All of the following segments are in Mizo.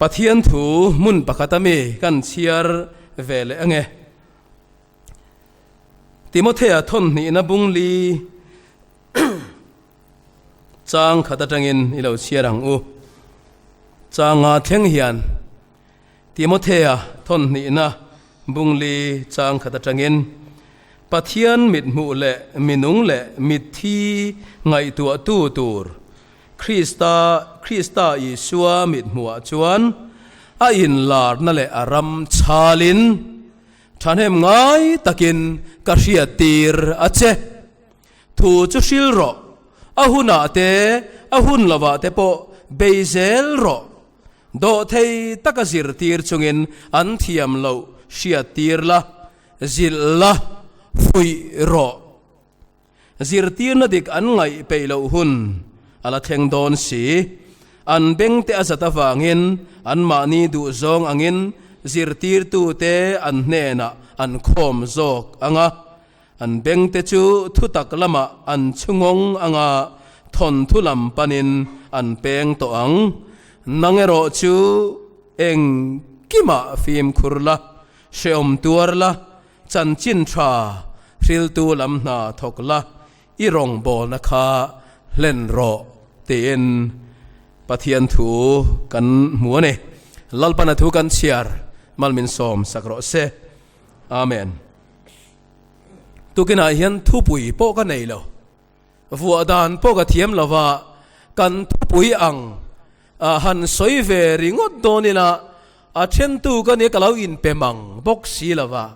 Pathian thu hmun pakhat ami kan chhiar ve leh ange. Timothea thawnhnihna bung li chang khat atangin i lo chhiar ang u. Changa thleng hian Timothea thawnhnihna bung li chang khat atangin Pathian mithmuh leh minung leh mitthi ngaihtuahtu tur Krista Krista Isua mithmuhah chuan a inlarna leh a ram chhalin Thahnem ngai takin ka hriattir a che. Thu chu hril rawh, a hunah te, a hun lovah te pawh bei zel rawh. Dawhthei taka zirtir chungin an thiam loh hriattir la, zilh la, fuih rawh. Zirtirna dik an ngaih peih loh hun a la thleng dawn si. An bengte a zat avangin anmahni duhzawng angin zirtirtute an hnenah an khawm zawk ang a, an bengte chu thutak lamah an chhungawng ang a, thawnthu lam panin an peng tawh ang. Nang erawh chu engkimah fimkhur la, hrehawm tuar la, Chanchin tha hriltu lam hna thawk la, i rawngbawlna kha hlen rawh tiin Pathian thu kan hmu a ni. Lalpana thu kan chhiar malmin sawm sak rawh se. Amen. Tukinah hian thupui pawh ka nei lo. Vuah dan pawh ka thiam lo va, kan thupui ang han sawi ve ringawt dawn ila a thentu ka nia ka lo inpe mang bawk si lo va.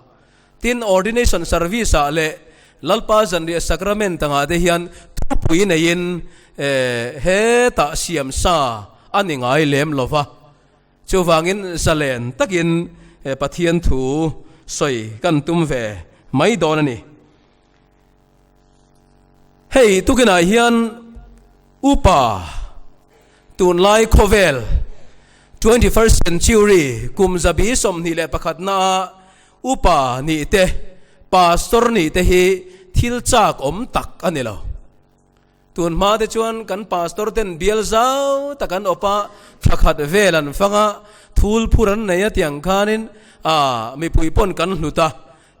Tin, Ordination Service ah leh Lalpa Zanriah Sacrament angah te hian thupui neiin hetah siam sa a ni ngai lem lo va. Chuvangin zalen takin Pathian thu sawi kan tum ve mai dawn a ni. Hei tukinah hian upa tunlai khawvel 21st century kum 21 naa upa nih te pastor nih te hi thil chak awm tak a ni lo. Tun hma te chuan kan pastor ten bial zau tak an awp a, thla khat vel an fang a, thul phur an nei a tiang khanin a mipui pawn kan hlut a.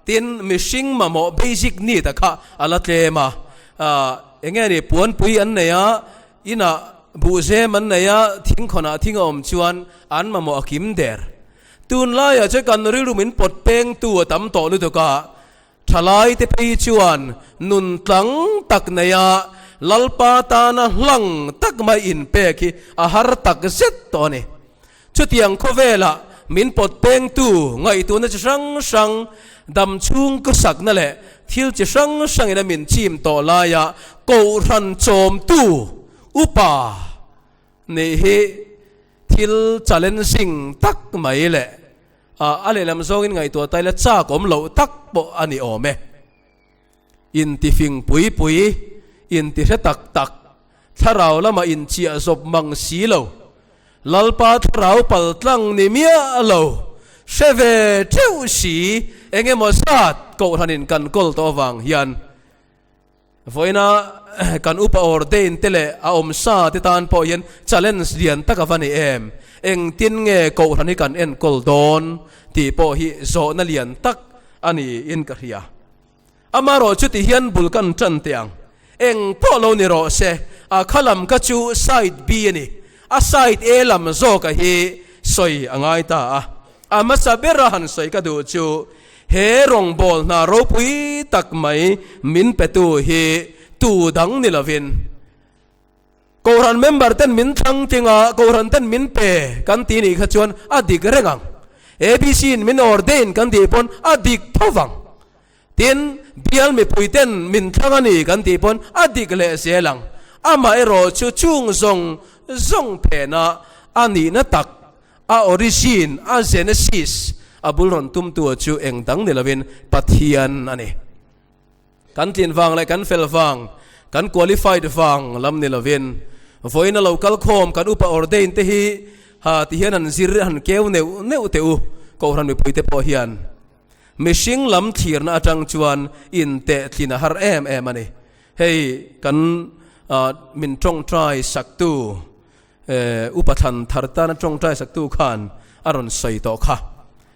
Tin, mihring mamawh basic need a kha a la tlem a, eng nge ni puanpui an nei a, inah buhzem an nei a, thingkhawnah thing a awm chuan an mamawh a kim der. Tunlaiah chuan kan rilru min pawt pengtu a tam tawh lutuk a, thalaite phei chuan nun tlang tak nei a, Lalpa tana hlang tak mai inpek hi a har tak zet tawh a ni. Chutiang khawvelah min pawt pengtu ngaihtuahna chi hrang hrang, dam chhung ka sakna leh thil chi hrang hrangin a min chim tawh laia Kohhran chawmtu upa nih hi thil challenging tak mai leh a lehlam zawngin ngaihtuah ta ila chak awm loh tak pawh a ni awm e. Intifing pui pui, intihre tak tak, thlarau lama inchiah zawp mang si lo, Lalpa thlarau pal tlang ni miah lo, hre ve theuh si eng emaw zat Kohhranin kan kawl tawh avang hian vawiina kan upa ordain te leh a awmsa te tan pawh hian challenge lian tak a va ni em? Engtin nge Kohhran hi kan enkawl dawn tih pawh hi zawhna lian tak a niin ka hria. Amarawh chuti hian bul kan tan teh ang. Eng pawh lo ni rawh se, a kha lam kha chu side B a ni. A side A lam zawka hi sawi a ngai ta a. A hmasa bera han sawi ka duh chu he rawngbâwl hna ropui tak mai min petu hi tu dang ni lovin Kohhran member ten min thlang tling a, Kohhran ten min pe kan ti nih kha chuan a dik reng ang. ABC in min ordain kan tih pawn a dik tho vang. Tin, bial mipui ten min thlang a ni kan tih pawn a dik leh zel ang. Amaherawh chu chung zawng zawng phena a nihna tak, a origin, a genesis, a bul rawn tumtu chu eng dang ni lovin Pathian a ni. Kan tlin vang leh kan fel vang, kan qualified vang lam ni lovin, vawiin a lo kal khawm kan upa ordain te hi ha ti hian an zir han keu neuh neuh teh u, Kohhran mipui te pawh hian mihring lam thlirna atang chuan inteh tlin a har em em a ni. Hei kan min tawngtai saktu. Upa thlan thar tana tawngtai saktu khan a rawn sawi tawh kha.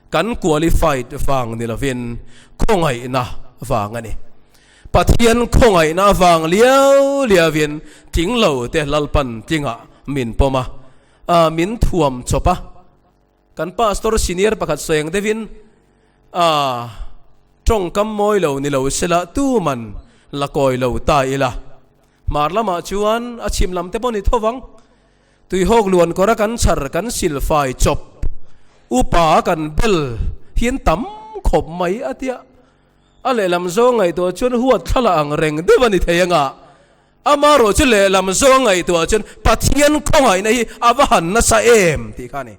Kan qualified vang ni lovin khawngaihna vang a ni. Pathian khawngaihna avang liau liauin tling lo te Lalpan tlingah min pawm a, a min thuam chawp a. Kan pastor senior pakhat sawi ang deuhin a tawngkam mawi lo ni lo sela tuman la kawi lo ta ila. Hmar lamah chuan a chhim lam te pawh ni tho vang. Tuihawk luan kawra kan chhar kan silfai chawp upa kan bel hian tam khawp mai a tia. A lehlam zawng ngaihtuah chuan huat thla ang reng deuh a ni thei anga. Amarawh chu lehlam zawng ngaihtuah chuan Pathian khawngaihna hi a va han nasa em tih kha a ni.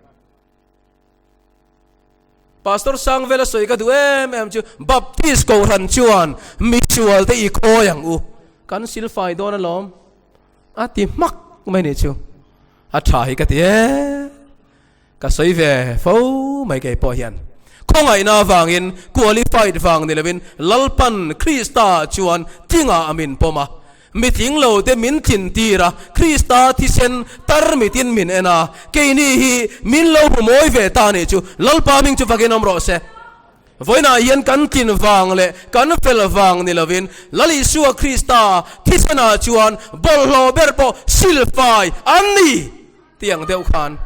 Pastor Sangvela sawi ka duh em em chu Baptist Kohhran chuan misual te i khawi ang u. Kan silfai dawn alawm. A ti hmak mai ni chu. A tha hi ka ti e. Ka sawi ve fo mai kei pawh hian. Khawngaihna avangin qualified vang ni lovin Lalpan Krista chuan tlingah a min pawm a. Mi tling lo te min tlin tir a, Krista thisen tar mitin min en a, keini hi min lo hmu mawi ve ta nih chu Lalpa hming chu fakin awm rawh se. Vawiinah hian kan tlin vang leh kan fel vang ni lovin Lal Isua Krista thisenah chuan bawlhhlawh ber pawh silfai an ni tih ang deuh khan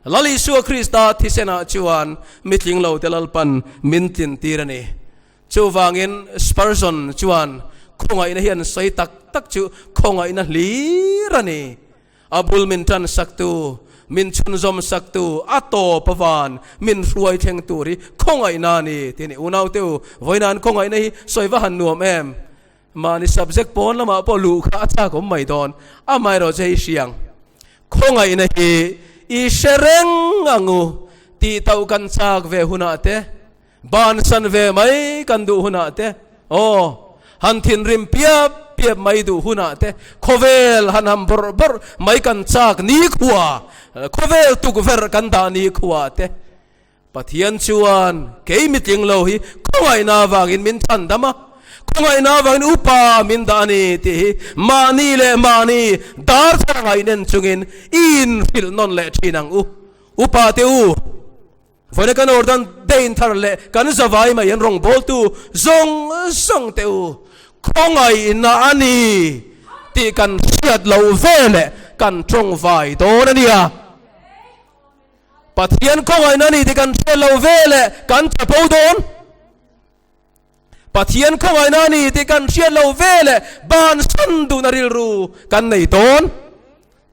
Lal Isua Krista thisenah chuan mi tling lo te Lalpan min tlin tir a ni. Chuvangin Spurgeon chuan khawngaihna hi an sawi tak tak chu khawngaihna hlir a ni. A bul min tan saktu, min chhunzawm saktu, a tawp avan min hruai thleng tur hi khawngaihna a ni tih a ni. Unaute u, vawiin an khawngaihna hi sawi va han nuam em? Mahni subject pawn lamah pawh luh kha a chak awm mai dawn. Amaherawh chu hei hriang khawngaihna hi i hre reng ang u tih tauh kan chak ve hunah te, Bansan ve mai kan duh hunah te, aw, han thinrim piap piap mai duh hunah te, khawvel han ham bawrh bawrh mai kan chak nikhua, khawvel tukverh kan dah nikhua te, Pathian chuan kei mitling lo hi khawngaihna avangin min chhan dam a, khawngaihna avangin upa min dah a ni tih hi mahni leh mahni dar thar ngaihnen chungin i inhrilh nawn leh thin ang u. Upa te u! Vawiina kan ordan dein thar leh kan zavai mai an rawngbawltu zawng zawng te u, khawngaihna a ni tih kan hriat loh ve leh kan tawngvai dawn a nia. Pathian khawngaihna a ni tih kan hriat loh ve leh kan chapo dawn. Pathian khawngaihna a ni tih kan hriat loh ve leh bansan duhna rilru kan nei dawn.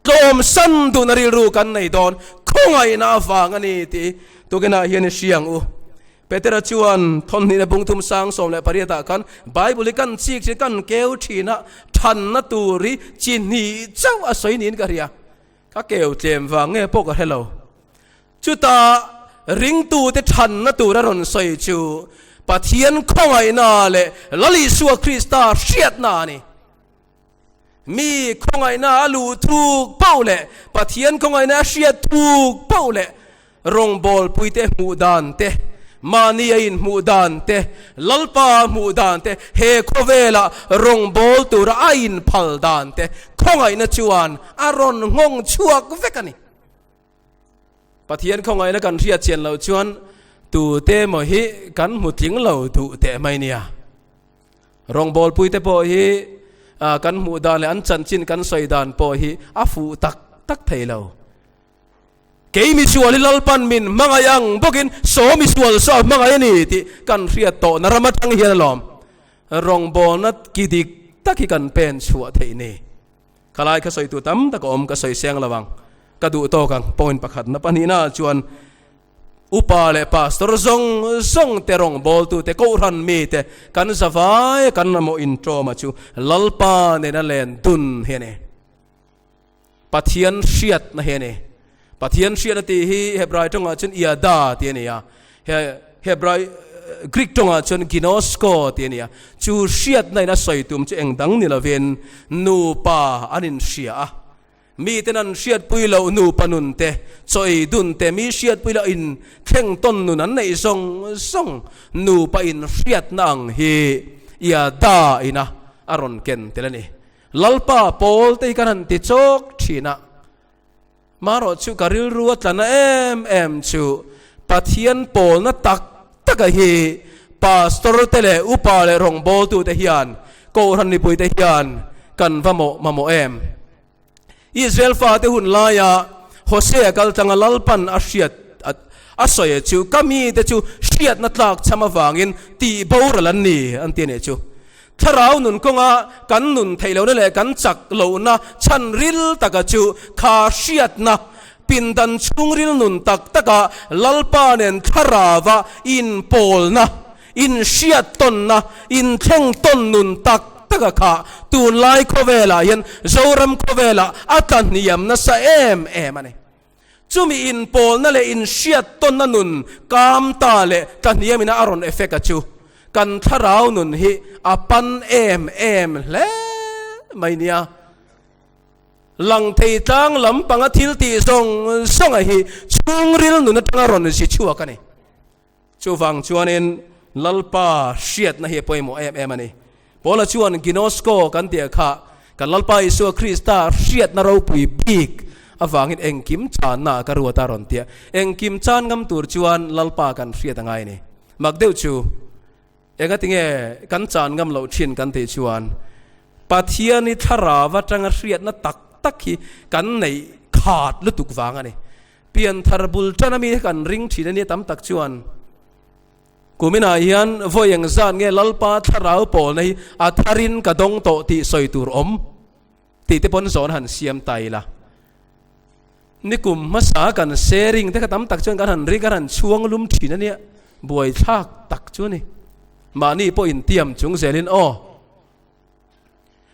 Tlawmsan duhna rilru kan nei dawn, khawngaihna avang a ni tih tukinah hian i hria ang u. Petera chuan thawmhnihna bung thum sang 18 ah khan Bible hi kan chik thin, kan keu thin a, thanna tur hi chi hnih chauh a sawi niin ka hria. Ka keu tlem vang nge pawh ka hre lo. Chutah ringtute thanna tur a rawn sawi chu Pathian khawngaihna leh Lal Isua Krista hriatna a ni. Mi khawngaihna a luh thuk poh leh Pathian khawngaihna a hriat thuk poh leh rawngbawlpuite hmuh dan te, mahni a inhmuh dan te, Lalpa a hmuh dan te, he khawvela rawngbâwl tura a inphal dan te khawngaihna chuan a rawn nghawng chhuak vek a ni. Pathian khawngaihna kan hriat chian loh chuan tute emaw hi kan hmu tling lo duh teh mai nia. Rawngbawlpuite pawh hi kan hmuh dan leh an chanchin kan sawi dan pawh hi a fuh tak tak thei lo. Kei misual hi Lalpan min hmangaih ang bawkin saw misual saw a hmangaih a ni tih kan hriat tawhna ram atang hian alawm rawngbawlna ki dik tak hi kan pen chhuah theih ni. Khalai kha sawi tu tam tak a awm ka sawi seng lo ang. Ka duh tawk ang point pakhatna pahnihna chuan Upa leh pastor zawng zawng te rawngbawltu te kohhran mi te kan zavai kan mamawh intawma chu Lalpa nena len dun hi a ni. Pathian hriatna hi a ni. Pathian hriatna tih hi Hebrai tawngah chuan Iada tih a ni a. He Hebrai Greek tawngah chuan Ginosko tih a ni a. Chu hriatna in a sawi tum chu eng dang ni lovin nupa an inhria a. Miten an hriatpui loh nupa nun te, chaw ei dun te, mi hriatpui loh in thleng tawn nun an neih zawng zawng nupa in hriatna ang hi ia da ina a rawn ken tel a ni. Lalpa pawl te hi kan han ti chawk thin a. Marawh chu ka rilru a tlana em em chu Pathian pawlna tak taka hi Pastor te leh upa leh rawngbawltute hian Kohhran mipuite hian kan va mawh mamawh em? Israel fate hun laia Hosea kal tlanga Lalpan a hriat a sawi chu ka mite chu hriatna tlak cham avangin tih boral an ni an ti a nih chu. Thlarau nun kawnga kan nun theih lohna leh kan chak lohna chhan ril taka chu kha hriatna pindan chhungril nun tak taka Lalpa nen thlarauva inpawlna Inhriat tawnna, inthleng tawn nun tak taka kha tunlai khawvelah hian Zoram khawvelah a tla hniam nasa em em a ni. Chumi inpawlna leh inhriat tawnna nun kam ta leh tla hniamina a rawn effect a chu kan thlarau nun hi a pan em em hle mai nia. Lang thei tlang lampanga thil tih zawng zawnga hi chhungril nun atanga rawn zi chhuak a ni. Chuvang chuanin Lalpa hriatna hi a pawimawh em em a ni. Paula chuan Ginosko kan tih kha kan Lalpa Isua Krista hriatna ropui bik avangin engkim channa ka ruat a rawn ti a. Engkim chan ngam tur chuan Lalpa kan hriat a ngai a ni. Mak deuh chu engatinge kan chan ngam loh thin kan tih chuan Pathian i thlarau atanga hriatna tak tak hi kan neih khat lutuk vang a ni. Pianthar bul tan ami kan ring thin a nia tam tak chuan kuminah hian vawi eng zat nge Lalpa thlarau pawlna hi a tharin ka dawng tawh tih sawi tur awm tih te pawn zawn han siam ta ila. Nikum hmasa kan sharing te kha tam tak chuan kan han ring kan han chhuang lum thin a nia buaithlak tak chu a ni. Mahni pawh intiam chung zelin aw.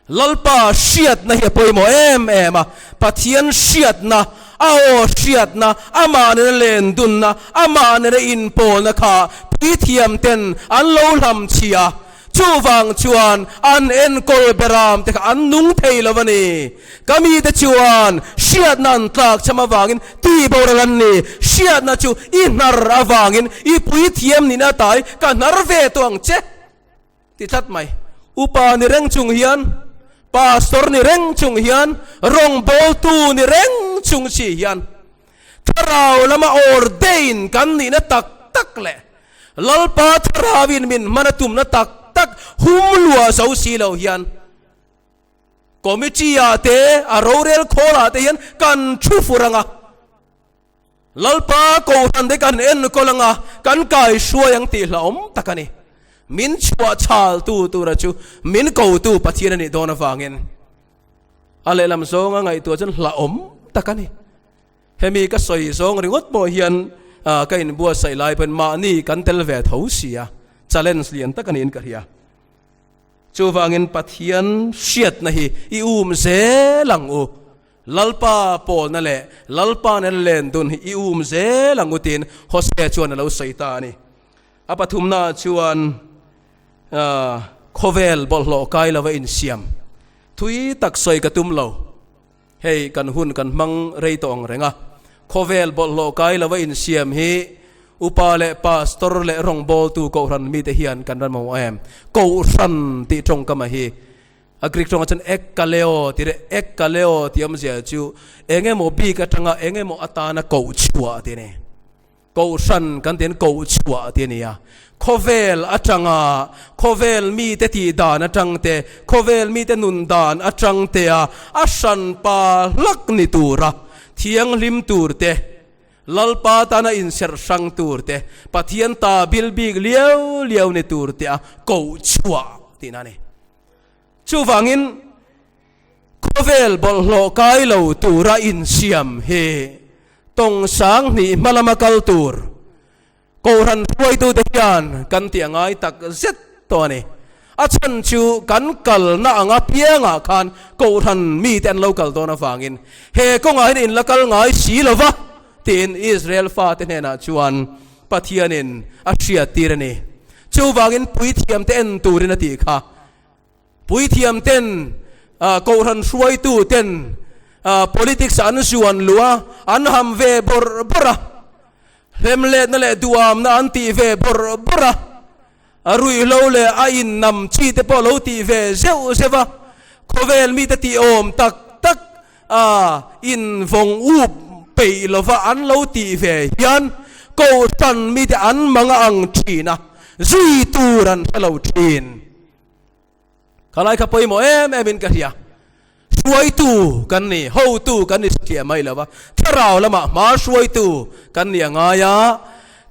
Lalpa hriatna hi a pawimawh em em a, Pathian hriatna, a aw hriatna, amah nena lendunna, amah nena inpawlna kha puithiam ten an lo hlam chhi a, chuvang chuan an enkawl beram te kha an nung thei lo a ni. Ka mite chuan hriatna an tlak cham avangin ti boral an ni, hriatna chu i hnar avangin i puithiam nihna tai ka hnar ve tawh ang che. Ti tlat mai. Upa ni reng chung hian, pastor ni reng chung hian, rawngbawltu ni reng chung si hian thlarau lama ordain kan nihna tak tak leh Lalpa thlarauin min hman a tumna tak tak hum luah zo si lo hian committee ah te a rorel khawl ah te hian kan thu fur ang a. Lalpa Kohhran te kan enkawl anga kan kai hruai ang tih hlauhawm tak a ni. Min chhuah chhal tu tura chu min kotu Pathian a nih dawn avangin a lehlam zawnga ngaihtuah chuan hlauhawm tak a ni. Hemi ka sawi zawng ringawt pawh hian ka inbuatsaih lai pawhin mahni kan tel ve tho si a, challenge lian tak a niin ka hria. Chuvangin Pathian hriatna hi i um zel ang u. Lalpa pawlna leh Lalpa nen len dun hi i um zel ang u tiin Hosea chuan a lo sawi ta a ni. A pathumnaah chuan khawvel bawlhhlawh kai lova insiam thui tak sawi ka tum lo. Hei kan hun kan hmang rei tawh ang reng a, khawvel bawlhhlawh kai lova insiam hi upa leh pastor leh rawngbawltu Kohhran mite hian kan ran mamawh em? Kohhran tih tawngkama hi A Greek tawngah chuan ekkaleo tih leh ekkaleo tih awmzia chu eng emaw bik atanga eng emaw atana koh chhuah tih a ni. Kohhran kan tih hian koh chhuah tih a ni a. Khawvel atanga khawvel mite tih dan atang te, khawvel mite nun dan atang te a a hranpa hlak ni tura thianghlim tur te, Lalpa tana inserh hrang tur te, Pathian ta bil bik liau liau ni tur te a koh chhuah tihna a ni. Chuvangin, khawvel bawlhhlawh kai lo tura insiam hi tawng sang hnih hma lama kal tur Kohhran hruaitute hian kan tih a ngai tak zet tawh a ni. A chhan chu kan kalna anga piangah khan Kohhran mite an lo kal dawn avangin he kawngah hian in la kal ngai si lo va tiin Israel fate hnenah chuan Pathianin a hriattir a ni. Chuvangin puithiamte en turin a tih kha. Puithiamten, Kohhran hruaituten politics an zuan luh a, an ham ve bawrh bawrh a, hlemletna leh duamna an tih ve bawrh bawrh a, a ruihhlo leh a innam chi te pawh lo tih ve zeuh zeuh a, khawvel mite tih awm tak tak a invawng up. peih lova an lo tih ve hian kohhran mite an mang a ang thin a, zui tur an hre lo thin. Khalai kha pawimawh em em in ka hria. Hruaitu kan ni, hotu kan ni satliah mai lo va, thlarau lamah hma hruaitu kan ni a ngai a,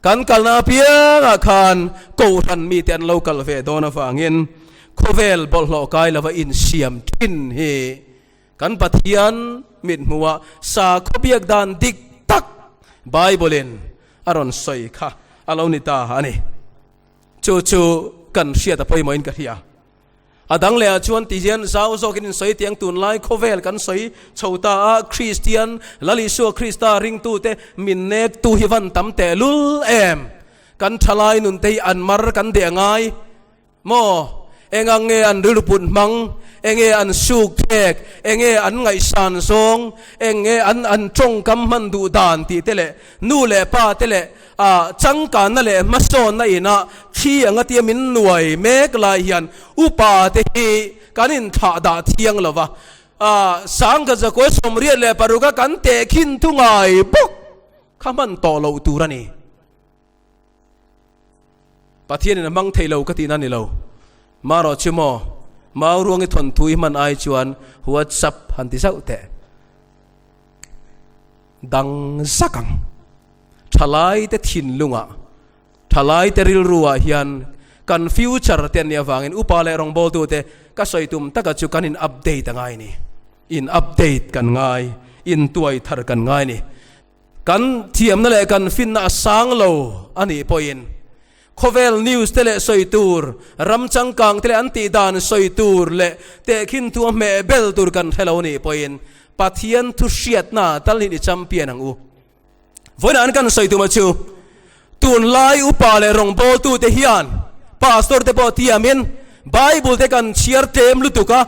kan kalna apiangah khan kohhran mite an lo kal ve dawn avangin khawvel bawlhhlawh kai lova insiam thin hi kan Pathian mithmuhah sakhaw biak dan dik tak Bible-in a rawn sawi kha a lo ni ta a ni. Chu chu kan hriat a pawimawhin ka hria. A dang lehah chuan ti hian zau zawkin in sawi tiang tunlai khawvel kan sawi chho ta a, Kristian Lal Isua Krista ringtute min nektu hi van tam tehlul em? Kan thalai nunte hi an mar kan deh ngai maw? Engang nge an rilru put hmang? Enge an suk thlek? Enge an ngaihsan zawng? Eng nge an an tawngkam hman duh dan tih te leh nu leh pa te leh A changkanna leh hmasawnna ina thi anga tia min nuai mek lai hian upa te hi kan inthlah dah thiang lo va, a sangkhat zakua 86 a kan tehkhin thu ngai bawk kha hman tawh loh tur a ni. Pathianin a hmang thei lo ka tihna a ni lo. Marawh chu maw, mau ruangi thawnthu i hman ai chuan WhatsApp han ti zauh teh. Dang zak ang. Thalaite thinlungah, thalaite rilruah hian kan future te an nih avangin upa leh rawngbawltute ka sawi tum taka chu kan in update a ngai ni. In update kan ngai, in tuai thar kan ngai ni. Kan thiamna leh kan finna a sang lo a nih pawhin khawvel news te leh sawi tur, ram changkang te leh an tih dan sawi tur leh tehkhin thu a hmeh bel tur kan hre lo a nih pawhin Pathian thu hriatna tal hi ni champion ang u. Vawiinah an kan sawi tuma chu tunlai upa leh rawngbawltute hian pastor te pawh tiamin Bible te kan chhiar tlem lutuk a,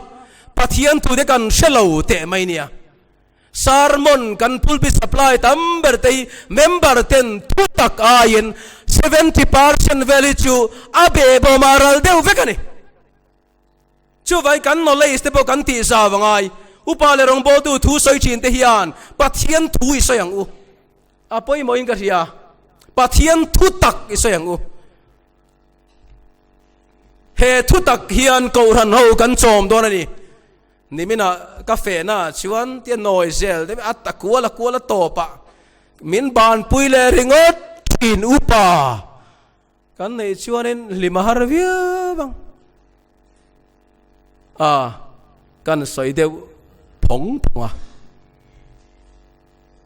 Pathian thu te kan hre lo teh mai nia. Sermon kan pulpit supply tam ber te hi member ten thu tak aiin 70% vel hi chu a behbawm ah ral deuh vek a ni. Chuvai kan knowledge te pawh kan tih zau a ngai. Upa leh rawngbawltu thu sawi thin te hian Pathian thu i sawi ang u. A pawimawhin ka hria. Pathian thu tak i sawi ang u. He thu tak hian Kohhran ho kan chawm dawn a ni. Niminah ka fehna ah chuan tia nawi zel deuh a ta kual a kual a tawpah min banpui leh ringawt thin upa. Kan neih chuanin hlim a har viau ang. A, kan sawi deuh phawng phawng a.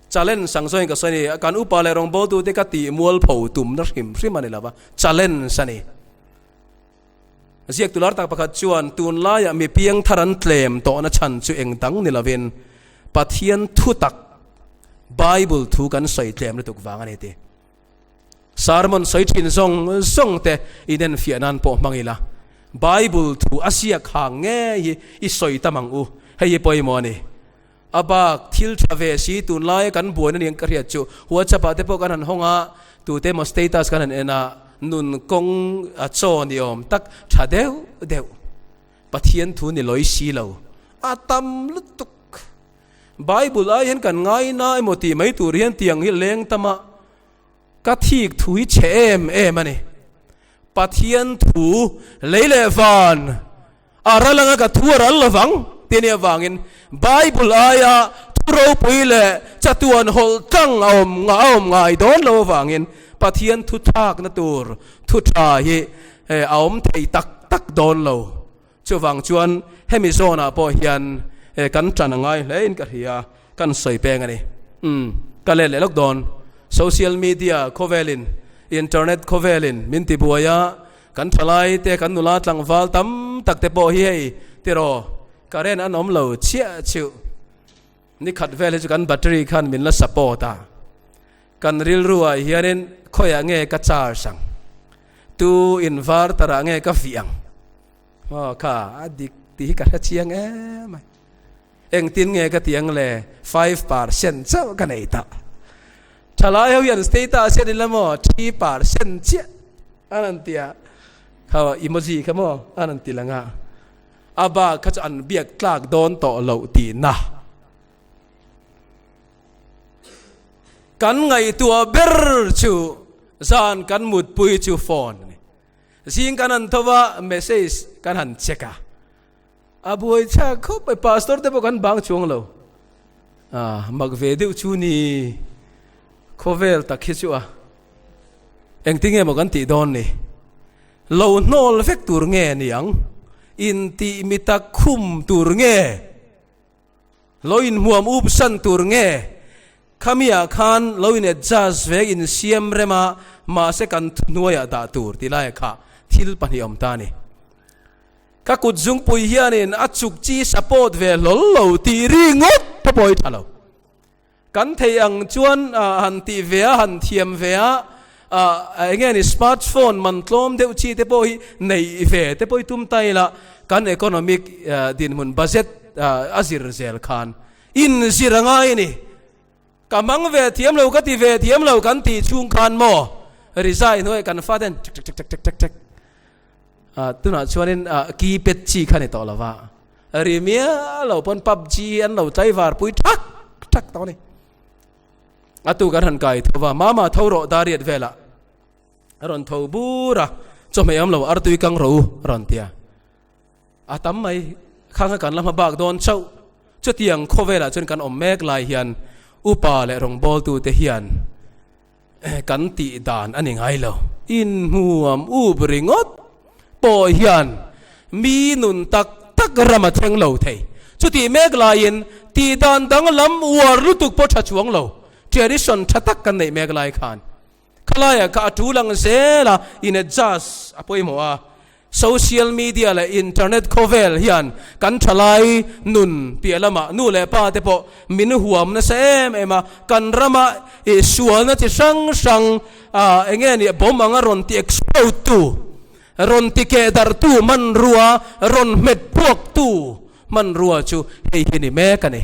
Challenge ang zawngin ka sawi a ni. Kan upa leh rawngbawltute ka tih mualpho tumna hrim hrim a ni lo va, challenge a ni. Ziak tular tak pakhat chuan tunlaiah mi piangthar an tlem tawhna chhan chu eng dang ni lovin Pathian thu tak, Bible thu kan sawi tlem lutuk vang a ni ti. Sermon sawi thin zawng zawng te inenfiah nan pawh hmang ila, Bible thu a ziak hang ngei hi i sawi tam ang u, hei hi pawimawh a ni. A bak thil tha ve si tunlaia kan buaina nia ka hriat chu WhatsApp ah te pawh kan han hawng a, tute emaw status kan han en a, nun kawng a chaw ni awm tak tha deuh deuh, Pathian thu ni lawi si lo a tam lutuk. Bible ai hian kan ngai na emaw tih mai tur hian tiang hi leng tam a, ka thik thu hi chhe em em a ni. Pathian thu lei leh van a ral anga ka thu a ral lovang tih a nih avangin Bible aia thu ropui leh chatuan hawlh tlang a awm a awm ngai dawn lo avangin Pathian thu thlakna tur thu tha hi a awm thei tak tak dawn lo. Chuvang chuan hemi zawnah pawh hian kan tan a ngai hle in ka hria, kan sawi peng a ni. Umm, ka let leh lawk dawn. Social media khawvelin, internet khawvelin min ti buai a, kan thalai te, kan nula tlangval tam tak te pawh hi hei tiraw, current an awm lo chiah chiuh. Ni khat vel hi chu kan battery khan min la support a, kan rilru ah hianin khawiah nge ka charge ang, tu inverter ah nge ka vih ang, aw kha a dik tih hi ka hre chiang em mai. Engtin nge ka tih ang le, 5% chauh ka nei ta. Thalai ho hian status hian ila maw 3% chiah an rawn ti a, kha emoji kha maw an rawn ti lang a. A bak kha chu an biak tlak dawn tawh loh tihna. Kan ngaihtuah ber chu zan kan mutpui chu phone a ni. Zing kan han tho va, message kan han check a. A buai chak khawp mai, pastor te pawh kan bang chuang lo. Ah, mak ve deuh chu ni. Khawvel tak hi chu a. Engtinge maw kan tih dawn ni? Lo hnawl vek tur nge ni ang? Intih mi tak khum tur nge? Lo inhmuam up san tur nge? Khamiah khan lo in adjust vek insiam rem a, mahse kan thuhnuaiah dah tur tih laiah kha thil pahnih awm ta a ni. Ka kut zungpui hianin a chuk chi support ve hlawl lo tih ri ngawt pawh pawi tha lo. Kan thei ang chuan han tih ve a, han thiam ve a, eng nge ni smartphone man tlawm deuh chi te pawh hi neih ve te pawh hi tum ta ila kan economic dinhmun budget a zir zel khan inzir a ngai a ni. Ka hmang ve thiam lo, ka ti ve thiam lo kan tih chhung khan maw rizai hnuaiah kan faten tek tek tek tek tek tek tunah chuanin keypad chi kha ni tawh lo va, ri miah lo pawn pubg an lo tlaivar pui thak thak tawh a ni. A tu kan han kai tho va, mama tho rawh dariat velah a rawn tho bur a, chawhmeh awm lo artui kang rawh u a rawn ti a. A tam mai, khang kha kan la hma bak dawn chauh. Chutiang khawvelah chuan kan awm mek lai hian upa leh rawngbawltute hian kan tih dan a ni ngai lo. Inhmuam up ringawt pawh hian mi nun tak tak ram a thleng lo thei. Chutih mek laiin tih dan danglam uar lutuk pawh tha chuang lo. Tradition tha tak kan neih mek lai khan Khalaiah kha a tul ang zel a, in adjust a pawimawh a. Social media leh internet khawvel hian kan thalai nun piah lamah nu leh pa te pawh min huam nasa em em a, kan rama ih sualna chi hrang hrang ah eng nge nih bomb anga rawn ti explode tu, rawn ti keh darh tu hmanrua, rawn hmet puak tu Hmanrua chu hei hi ni mek a ni.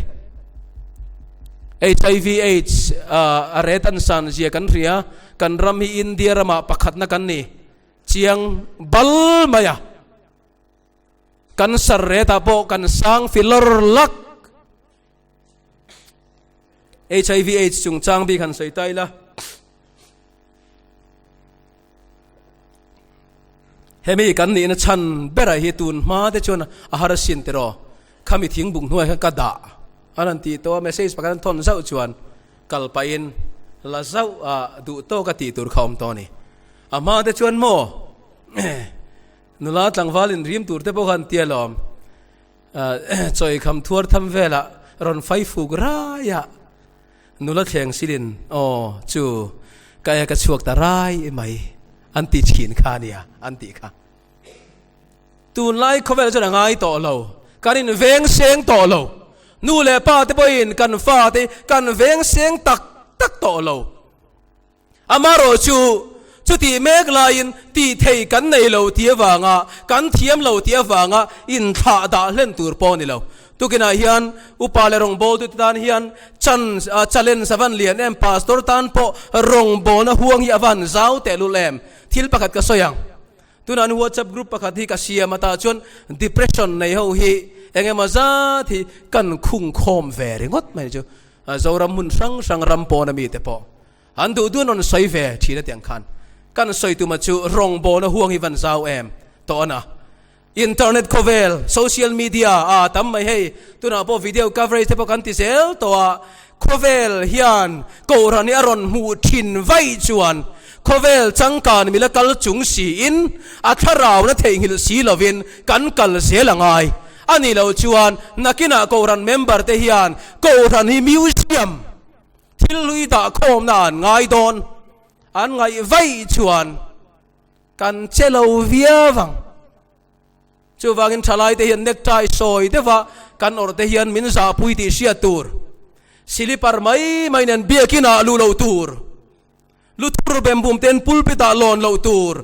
Hiv aids a ret an san zia kan hria, kan ram hi India ramah pakhatna kan ni chiang bal mai a. Kan sar retah pawh kan sang filawr lak. Hiv aids chungchang bik han sawi ta ila. Hemi kan nihna chhan berah hi tun hma te chuan a har asin tiraw, khami thingbuk hnuai khan ka dah an han tih tawh a, message pakhat an thawn zauh chuan kal pahin la zauh a duh tawk a tih tur kha awm tawh a ni. A hma te chuan maw nula tlangval inrim tur te pawh khan tia lawm chawikham thuar tham velah rawn fai fuk rai a. Nula thleng silin aw chu ka e ka chhuak ta rai mai an ti thin kha ania an tih kha. Tunlai khawvel chuan a ngai tawh lo, kan in veng seng tawh lo, nu leh pa te pawhin kan fa te kan veng seng tak tak tawh lo. Amarawh chu chutih mek laiin tih thei kan nei lo tih avanga kan thiam lo tih avanga inthlah dah hlen tur pawh a ni lo. Tukinah hian upa leh rawngbawltute tan hian chan challenge a van lian em, pastor tan pawh rawngbawlna huang hi a van zau tehlul em. Thil pakhat ka sawi ang. Tunah an WhatsApp group pakhat hi ka siam atah chuan depression nei ho hi eng emaw zat hi kan khungkhawm ve ringawt mai chu. Zoram hmun hrang hrang ram pawna mite pawh an duh duh an rawn sawi ve thin a tiang khan kan sawi tuma chu rawngbawlna huang hi van zau em tawh a na. Internet khawvel, social media a tam mai hei tunah pawh video coverage te pawh kan ti zel tawh a, khawvel hian kohhran hi a rawn hmuh thin vaih chuan khawvel changkan mila kal chung siin a thlarauna theihnghilh si lovin kan kal zel a ngai. A nih loh chuan nakinah Kohhran member te hian Kohhran hi museum thil hlui dah khawmna an ngai dawn an ngaih vaih chuan kan che lo viau ang. Chuvangin thalai te hian necktie sawi deuha kan awrh te hian min zahpui tih hriat tur, silipar mai mai nen biakinah luh loh tur, luthur bembum ten pulpit ah lawn loh tur,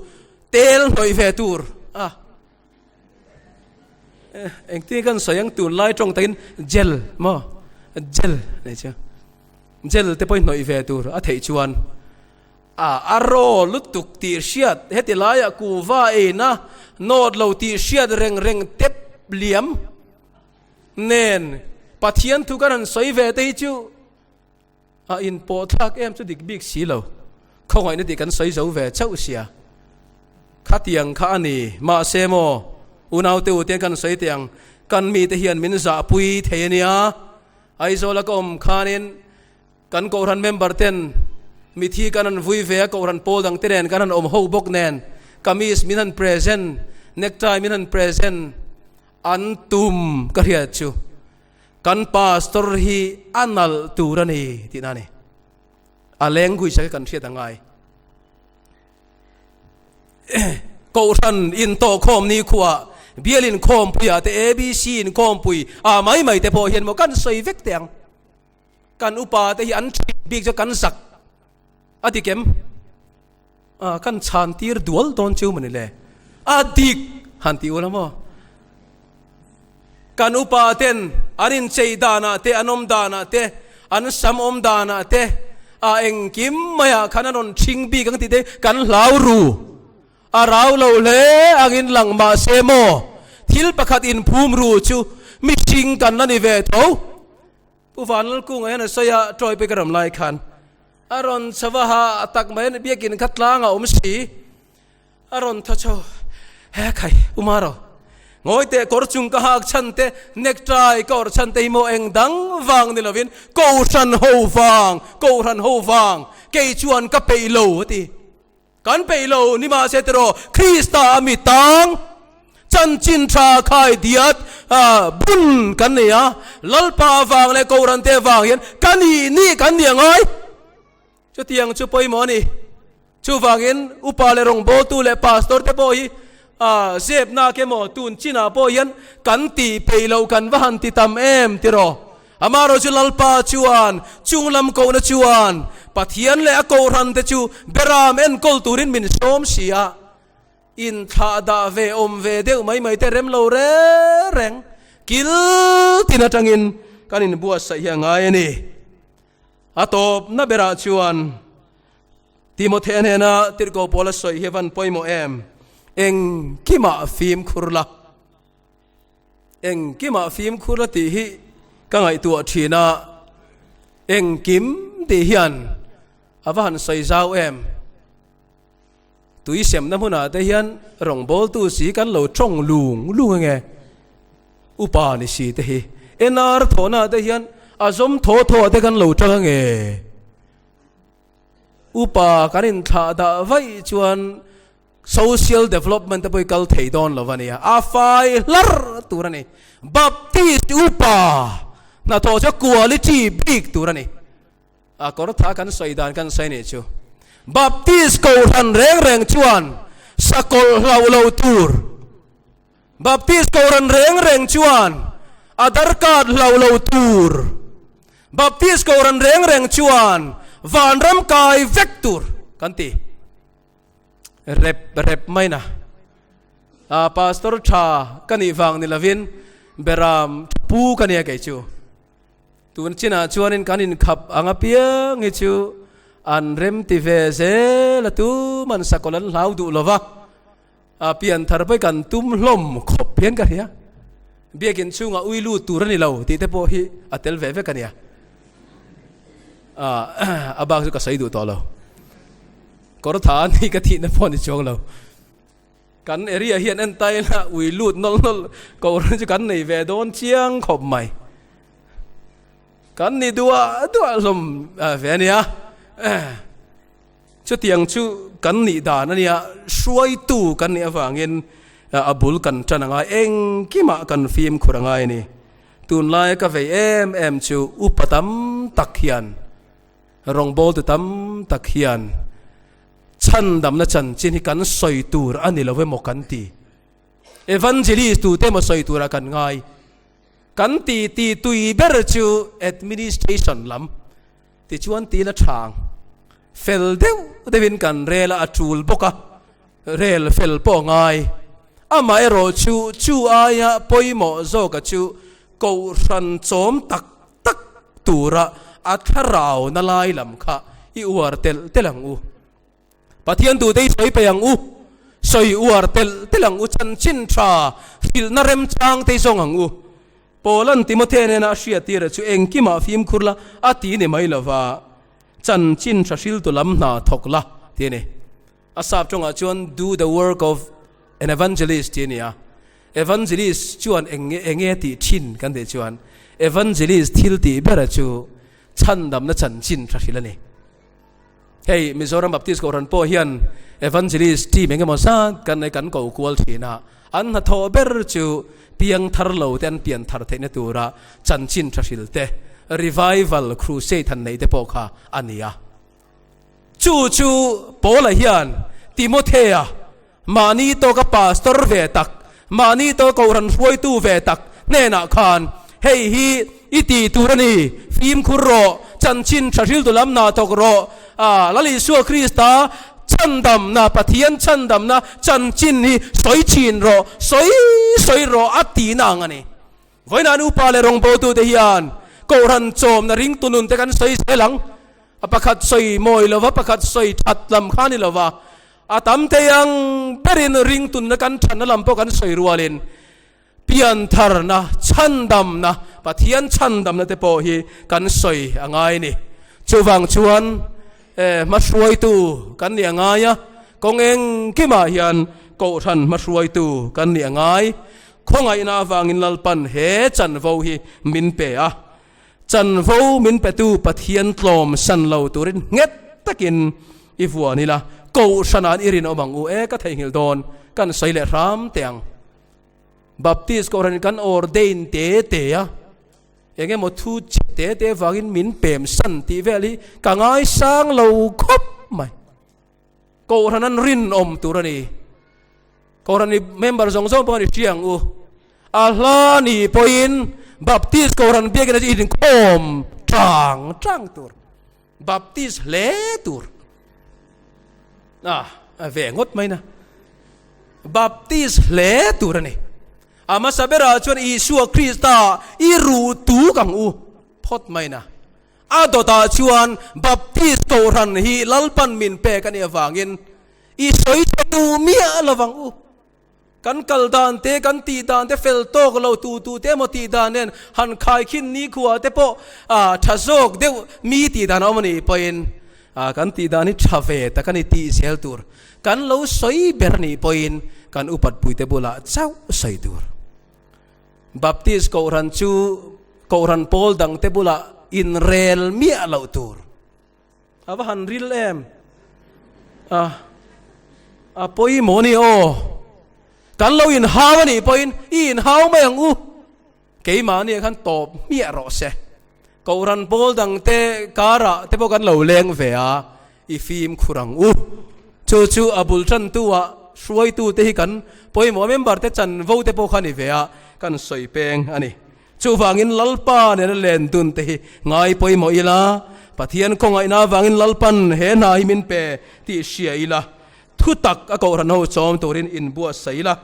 tel hnawih ve tur a. Engtin kan sawi ang tunlai tawng takin gel maw gel nei chu gel te pawh hnawih ve tur a theih chuan a a raw lutuk tih hriat heti laiah kuhva eina nawt lo tih hriat reng reng tep liam nen Pathian thu kan han sawi ve te hi chu. A in pawh thlak em chu dik bik si lo. Khawngaihna tih kan sawi zo ve chauh sia. Khatiang kha a ni. Mahse maw, unaute u te kan sawi teh ang, kan mite hian min zahpui thei a nia. Aizawla ka awm khanin kan Kohhran member ten mithi kan han vui ve a, Kohhran pawl dang te nen kan han awm ho bawk nen, kamis min han present, necktie min han present, an tum ka hriat chu kan pastor hi a nalh tur a ni tihna a ni. A language a kan hriat a ngai. Kohhran intawhkhawm ni khuah bial inkhawmpuiah te ABC inkhawmpui ah mai mai te pawh hian maw kan sawi vek teh ang. Kan upa te hi an ṭhin bik chu kan zak a dik em? Ah kan chhan tir dual dawn chu mawni le. A dik han ti ula maw? Kan upa ten an inchei danah te, an awm danah te, an sam awm danah te, a engkim maiah khan an rawn ṭhing bik ang tih te kan hlau ru. A rau lo hle angin lang mah se maw, thil pakhat inphum ru chu mihring kan la ni ve tho. Pu Vanlalkunga hian a sawi a, Tawi pek a ram lai khan a rawn chho a, ha tak mai a ni, biakin kha tlang a awm si. A rawn thaw chho, He khai, U Maro, ngawi teh kawr chung ka hak chhan te, necktie ka awrh chhan te hi maw eng dang vang ni lovin Kohhran ho vang, Kohhran ho vang, kei chuan ka peih lo, a ti. Kan peih lo ni mahse tiraw Krista a mi tang chanchin tha khai diat bun kan nei a, Lalpa avang leh Kohhran te avang hian ka nih nih kan ni angai. Chutiang chu pawimawh a ni. Chuvangin upa leh rawngbawltu leh pastor te pawh hi zep nak emaw tun chinah pawh hian kan tih peih loh kan va han ti tam em tiraw? Amaherawh chu Lalpa chuan chunglam kohna chuan Pathian leh a kohhran te chu beram enkawl turin min sawm si a, inthlah dah ve awm ve deuh mai mai te rem lo reng reng kil tin atangin kan inbuatsaih hi a ngai a ni. A tawpna berah chuan Timothea hnena tirhkoh pawl a sawi hi a van pawimawh em? Engkimah fimkhur la. Engkimah fimkhur la tih hi ka ngaihtuah thin a, engkim tih hian a va han sawi zau em? Tui semna hmunah te hian rawngbawltu si kan lo tawng lung lung ange. Upa ni si te hi NR thawhnaah te hian a zawm thaw thaw ah te kan lo tang ange. Upa kan inthlah dah vaih chuan social development te pawh hi kal thei dawn lo a nia. A fai hlar tur a ni. Baptist upa hnathawh chu quality bik tur a ni. A kawr tha kan sawi dan kan sawi nih chu. Baptist kohhran reng reng chuan sakawlh hlauh lo tur. Baptist kohhran reng reng chuan Aadhaar card hlauh lo tur. Baptist kohhran reng reng chuan vanram kai vek tur kan ti. Rep rep mai na. A pastor tha ka nih vang ni lovin beram pu ka nia kei chu. Tun chinah chuanin kan inkhap ang apiang hi chu an rem ti ve zel a tuman sakawlh an hlau duh lova. A pian thar pawh kan tum hlawm khawp hian ka hria. Biakin chhungah ui lut tur a ni lo tih te pawh hi a tel ve vek a nia. A bak chu ka sawi duh tawh lo. Kawr tha a ni ka thihna pawh a ni chuang lo. Kan area hian en ta ila ui lut nawlh nawlh kohhran chu kan nei ve dawn chiang khawp mai. Kan ni duah duah hlawm ve a nia. Chutiang chu kan nih dan a nia, hruaitu kan nih avangin a bul kan tan a ngai, engkimah kan fimkhur a ngai a ni. Tunlaia ka vei em em chu upa tam tak hian, rawngbawltu tam tak hian chhandamna chanchin hi kan sawi tur a ni lo emaw kan ti. Evangelist tute emaw sawi turah kan ngai. Kan ti ti tui ber chu administration lam. Tichuan tila chhang fel deuh deuhin kan rel a, a tul bawk a, rel fel pawh a ngai. Amaherawh chu chu aia pawimawh zawka chu kohhran chawm tak tak tura a thlarau na lai lam kha i uar telh telh ang u. Pathian duhte i sawi peih ang u, sawi uar telh telh ang u, chanchin tha hrilhna remchang te i zawng ang u. Paula'n Timothea nena a hriattir chu engkimah fimkhur la a ti ni mai lova. Chanchin tha hriltu lam hna thawk la tih a ni. A sap tawngah chuan do the work of an evangelist tih a ni a. Evangelist chuan eng nge eng nge tih thin kan tih chuan evangelist thil tih bera chu chhandamna chanchin tha hrilh a ni. Hei Mizoram Baptist Kohhran pawh hian evangelist team eng emaw zat kan nei kan ko kual thin a, an hnathawh ber chu piang thar lo te an pian thar theihna tura chanchin tha hrilh te, revival crusade han neih te pawh kha a ni a. Chu chu Paula hian Timothea mahni tawka pastor ve tak, mahni tawka kohhran hruaitu ve tak hnenah khan, Hei hi i ti tur a ni, fimkhur rawh, chanchin tha hriltu lam hna thawk rawh, a Lal Isua Krista chhandamna, Pathian chhandamna chanchin hi sawi thin rawh, sawi sawi rawh a tihna ang a ni. Vawiinah nupa leh rawngbawltute hian kohhran chawmna ringtu nun te kan sawi zel ang. A pakhat sawi mawi lova, pakhat sawi that lam kha a ni lova, a tam thei ang berin ringtunna kan thatna lam pawh kan sawi rualin piantharna, chhandamna, Pathian chhandamna te pawh hi kan sawi a ngai a ni. Chuvang chuan hmahruaitu kan nih a ngai a, kawng engkimah hian kohhran hmahruaitu kan nih a ngai. Khawngaihna avangin Lalpan he chanvo hi min pe a, chanvo min petu Pathian tlawm san lo turin nghet takin i vuan ila, Kohhran ah i rinawm ang u e, ka theihnghilh dawn, kan sawi leh hram teh ang. Baptist Kohhran in kan ordain te te a, eng emaw thu chhe te te vangin min pem san tih vel hi ka ngaisang lo khawp mai. Kohhran an rinawm tur a ni. Kohhran i member zawng zawng pawh an i hria ang u. A hla ni pawhin Baptist Kohhran biakin a inkhawm tang tang tur. Baptist hle tur. Ah, a ve ngawt mai na. Baptist hle tur a ni. A hmasa berah chuan Isua Krista i ruh tuk ang u phawt mai na. A dawtah chuan Baptist Kohhran hi Lalpan min pek a nih avangin i sawi chhe duh miah lo vang u. Kan kal dan te, kan tih dan te fel tawk lo tu tu te emaw tih dan nen han khaikhin nikhua te pawh tha zawk deuh mi tih dan a awm a nih pawhin kan tih dan hi tha ve tak a ni tih zel tur. Kan lo sawi ber a nih pawhin kan upat puite bulah chauh sawi tur. Baptist Kohhran chu Kohhran pawl dangte bulah inrel miah loh tur. A va han ril em? A, a pawimawh ni aw. Kan lo inhau a nih pawhin i inhau mai ang u. Keimahni ah khan tawp hmiah rawh se. Kohhran pawl dangte karah te pawh kan lo leng ve a, i fimkhur ang u. Chu chu a bul tantu ah hruaitu te hi kan pawimawh member te chanvo te pawh kha ni ve a, kan sawi peng a ni. Chuvangin Lalpa nena len dun te hi ngai pawimawh ila, Pathian khawngaihna avangin Lalpan he hna hi min pe tih hria ila, thu tak a kohhran ho chawm turin inbuatsaih ila,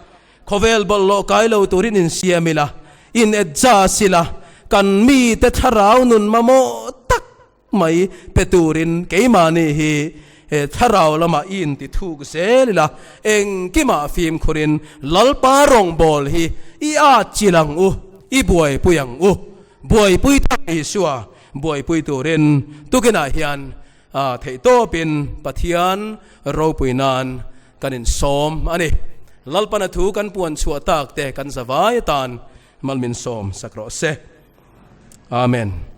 khawvel bawlhhlawh kai lo turin insiam ila, in adjust ila, kan mite thlarau nun mamawh tak mai pe turin keimahni hi he thlarau lamah i inti thuk zel ila, engkimah fimkhurin Lalpa rawngbâwl hi i âtchilh ang u, i buaipui ang u. Buaipui tak Isua buaipui turin tukinah hian theihtawpin Pathian ropui nan kan insawm a ni. Lalpana thu kan puan chhuah tak te kan zavai atan mal min sawm sak rawh se. Amen.